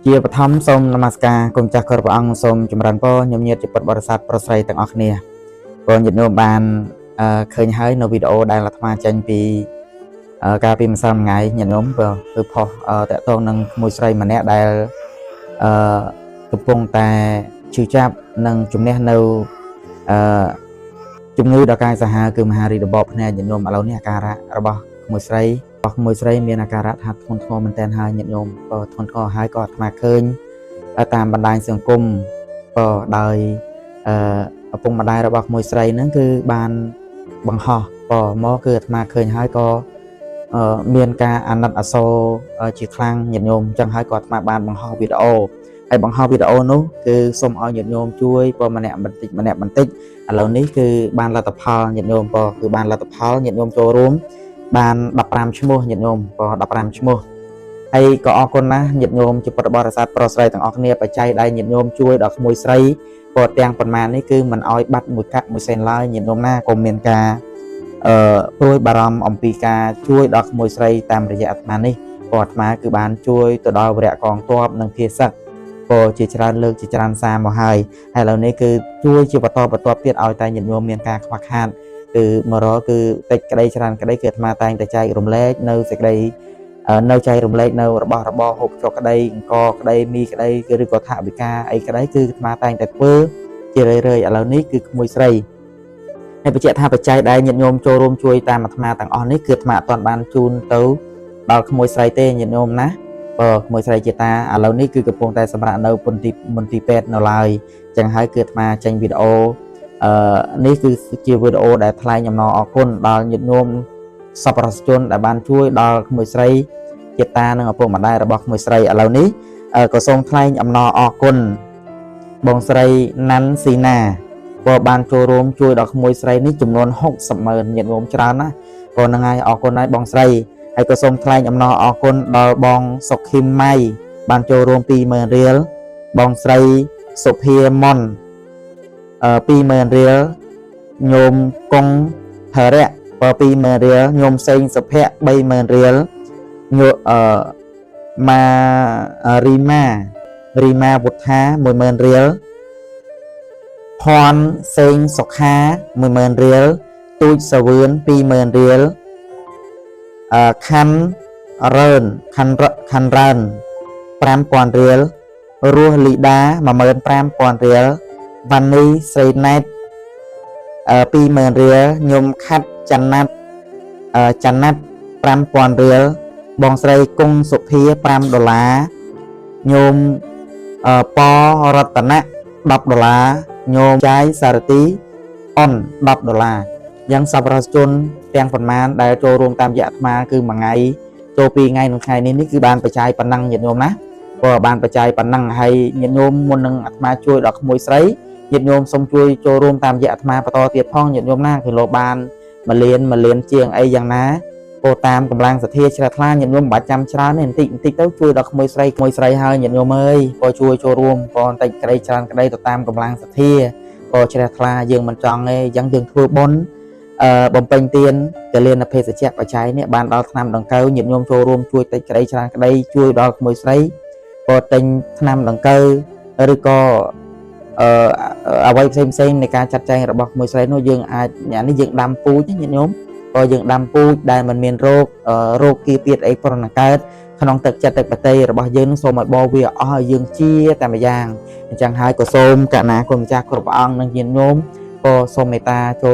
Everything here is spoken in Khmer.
ជាបឋមសូមនមស្ការគុំចាស់គ្រប់ព្រះអង្គសូមចម្រើនពរញោមញាតជាពុទ្ធបរិស័ទប្រុសស្រីទាំងអស់គ្នាព្រោះញាតិញោមបានឃើញហើយនៅវីដេអូដែលអាត្មាចេញពីកាលពីម្សិលថ្ងៃញាតិញោមព្រោះគឺផុសតាក់ទងនឹងក្មួយស្រីម្នាក់ដែលអឺកំពុងតែឈឺចាប់និងជំនះនៅអឺជំងឺដល់កាយសាហាវគឺមហារីករបបភ្នែកញាតិញោមឥឡូវនេះអាការៈរបស់ក្មួយស្រីរបស់ក្មួយស្រីមានអាការៈថាធ្ងន់ធ្ងរមែនទែនហើយញាតិញោមក៏ធ្ងន់ធ្ងរហើយក៏អាត្មាឃើញតាមបណ្ដាញសង្គមក៏ដោយអឺឪពុកម្ដាយរបស់ក្មួយស្រីហ្នឹងគឺបានបង្ហោះក៏មកគឺអាត្មាឃើញហើយក៏មានការអាណិតអាសូរជាខ្លាំងញាតិញោមអញ្ចឹងហើយក៏អាត្មាបានបង្ហោះវីដេអូហើយបង្ហោះវីដេអូនោះគឺសូមឲ្យញាតិញោមជួយពម្នាក់បន្តិចម្នាក់បន្តិចឥឡូវនេះគឺបានលទ្ធផលញាតិញោមក៏គឺបានលទ្ធផលញាតិញោមចូលរួមបាន15ឈ្មោះញាតិញោមក៏15ឈ្មោះហើយក៏អរគុណណាស់ញាតិញោមជាពុទ្ធបរិស័ទប្រុសស្រីទាំងអស់គ្នាបច្ច័យដែលញាតិញោមជួយដល់ក្មួយស្រីក៏ទាំងប៉ុន្មាននេះគឺមិនឲ្យបាត់មួយកាក់មួយសេនឡើយញាតិញោមណាក៏មានការព្រួយបារម្ភអំពីការជួយដល់ក្មួយស្រីតាមរយៈអាត្មានេះក៏អាត្មាគឺបានជួយទៅដល់វរៈកងទ័ពនិងភាសឹកក៏ជាច្រើនលើកជាច្រើនសារមកហើយហើយឥឡូវនេះគឺជួយជាបន្តបន្ទាប់ទៀតឲ្យតែញាតិញោមមានការខ្វះខាតគឺមករកគឺតិចក្តីច្រើនក្តីគឺអាត្មាតែងតែចែករំលែកនៅសេចក្តីនៅចែករំលែកនៅរបស់របរហូបចុកក្តីអង្គក្តីមីក្តីគឺឬក៏ថវិកាអីក្តីគឺអាត្មាតែងតែធ្វើជារឿយៗឥឡូវនេះគឺក្មួយស្រីហើយបញ្ជាក់ថាបច្ច័យដែលញាតិញោមចូលរួមជួយតាមអាត្មាទាំងអស់នេះគឺអាត្មាអត់ទាន់បានជូនទៅដល់ក្មួយស្រីទេញាតិញោមណាបើក្មួយស្រីជាតាឥឡូវនេះគឺកំពុងតែសម្រាប់នៅពន្ទីមន្ទីរពេទ្យនៅឡើយចឹងហើយគឺអាត្មាចេញវីដេអូនេះគឺជាវីដេអូដែលថ្លែងអំណរអគុណដល់ញាតិញោមសប្បុរសជនដែលបានជួយដល់ក្មួយស្រីជាតានិងឪពុកម្ដាយរបស់ក្មួយស្រីឥឡូវនេះក៏សូមថ្លែងអំណរអគុណបងស្រីណាន់ស៊ីណាក៏បានចូលរួមជួយដល់ក្មួយស្រីនេះចំនួន60ម៉ឺនញាតិញោមច្រើនណាស់ក៏នឹងហើយអរគុណហើយបងស្រីហើយក៏សូមថ្លែងអំណរអគុណដល់បងសុខឃីមម៉ៃបានចូលរួម20000រៀលបងស្រីសុភាមុន20000រៀលញោមកុងធរៈក៏20000រៀលញោមសេងសុភ័ក្រ30000រៀលញោអឺម៉ារីម៉ារីម៉ាវុត្ថា10000រៀលភ័ណ្ឌសេងសុខា10000រៀលទូចសាវឿន20000រៀលខាន់រើនខាន់ខាន់រើន5000រៀលរស់លីដា15000រៀលវ៉ានីស្រីណែត20000រៀលញុំខាត់ចន្ទណាត់ចន្ទណាត់5000រៀលបងស្រីគង់សុភា5ដុល្លារញោមប៉រតនៈ10ដុល្លារញោមចាយសារទីអុន10ដុល្លារយ៉ាងសប្បុរសជនទាំងប៉ុន្មានដែលចូលរួមតាមរយៈអាត្មាគឺមួយថ្ងៃចូល2ថ្ងៃក្នុងថ្ងៃនេះនេះគឺបានបច្ច័យប៉ុណ្ណឹងញាតិញោមណាព្រោះបានបច្ច័យប៉ុណ្ណឹងហើយញាតិញោមមុននឹងអាត្មាជួយដល់ក្មួយស្រីញាតិញោមសូមជួយចូលរួមតាមរយៈអាត្មាបន្តទៀតផងញាតិញោមណាគឺលោកបានមួយលានមួយលានជាងអីយ៉ាងណាពោតាមកម្លាំងសទ្ធាជ្រះថ្លាញាតិញោមមិនបាច់ចាំច្រើនទេបន្តិចបន្តិចទៅជួយដល់ក្មួយស្រីក្មួយស្រីហើយញាតិញោមអើយក៏ជួយចូលរួមក៏បន្តិចក្តីច្រើនក្តីទៅតាមកម្លាំងសទ្ធាក៏ជ្រះថ្លាយើងមិនចង់ទេអញ្ចឹងយើងធ្វើបុណ្យបំពេញទានកលៀនភេសជ្ជៈបច្ច័យនេះបានដល់ថ្នាំដង្កូវញាតិញោមចូលរួមជួយតិចក្តីច្រើនក្តីជួយដល់ក្មួយស្រីក៏ទិញថ្នាំដង្កូវឬក៏អ្វីផ្សេងផ្សេងនៃការចាត់ចែងរបស់ក្មួយស្រីនោះយើងអាចអានេះយើងដាំពូជញាតិញោមក៏យើងដាំពូជដែលមិនមានរោគរោគគីទៀតអីប្រណកើតក្នុងទឹកចិត្តទឹកបតីរបស់យើងនឹងសូមឲ្យបវាអស់ឲ្យយើងជាតែម្យ៉ាងអញ្ចឹងហើយក៏សូមកណាគុណម្ចាស់គ្រប់ព្រះអង្គនិងញាតិញោមក៏សូមមេត្តាចូល